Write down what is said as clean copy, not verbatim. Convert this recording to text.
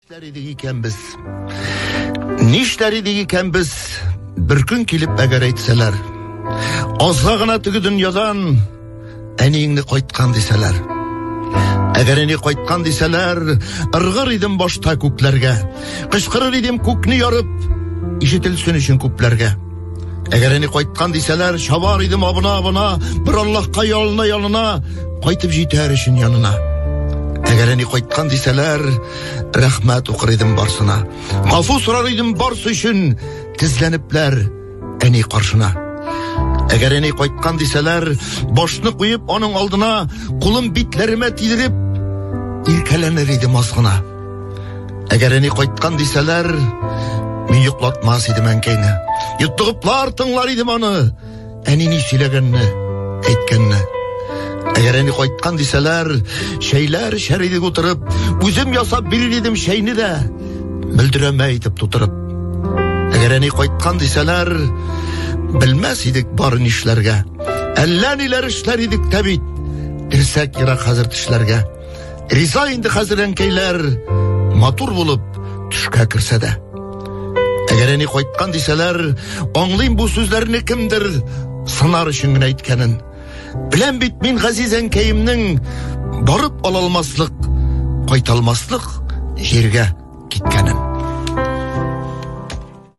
Нишләр идек икән без? Нишләр идек икән без? Бер көн килеп әгәр әйтсәләр. Азга гына теге дөньядан әниеңне кайткан дисәләр. Әгәр әни кайткан дисәләр, ыргыр идем башта күкләргә. Кычкырыр идем күкне ярып, ишетелсен өчен күпләргә. Әгәр әни кайткан дисәләр, чабар идем абына-абына, бер Аллаһка ялына-ялына, кайтып җитәр өчен янына. Әгәр әни кайткан дисәләр, рәхмәт укыр идем барсына. Гафу сорар идем барсы өчен, тезләнепләр әни каршына. Әгәр әни кайткан дисәләр, башны куеп аның алдына, кулым битләремә тидереп, иркәләнер идем аз гына. Әгәр әни кайткан дисәләр, мин йоклатмас идем әнкәйне. Йотлыгыплар тыңлар идем аны. Әни ни сөйләгәнне, әйткәнне. Әгәр әни кайткан дисәләр, чәйләр эчәр идек утырып, үзем ясап бирер идем чәйне дә, мөлдерәмә итеп тутырып. Әгәр әни кайткан дисәләр, белмәс идек бары нишләргә. Әллә ниләр эшләр идек тә бит, керсәк ерак хәзер тешләргә. Риза инде хәзер әнкәйләр, матур булып төшкә керсә дә. Әгәр әни кайткан дисәләр, аңлыйм бу сүзләрне кемдер сынар өчен генә әйткәнен. Беләм бит мин газиз әнкәемнең барып ала алмаслык, кайта алмаслык җиргә киткәнен.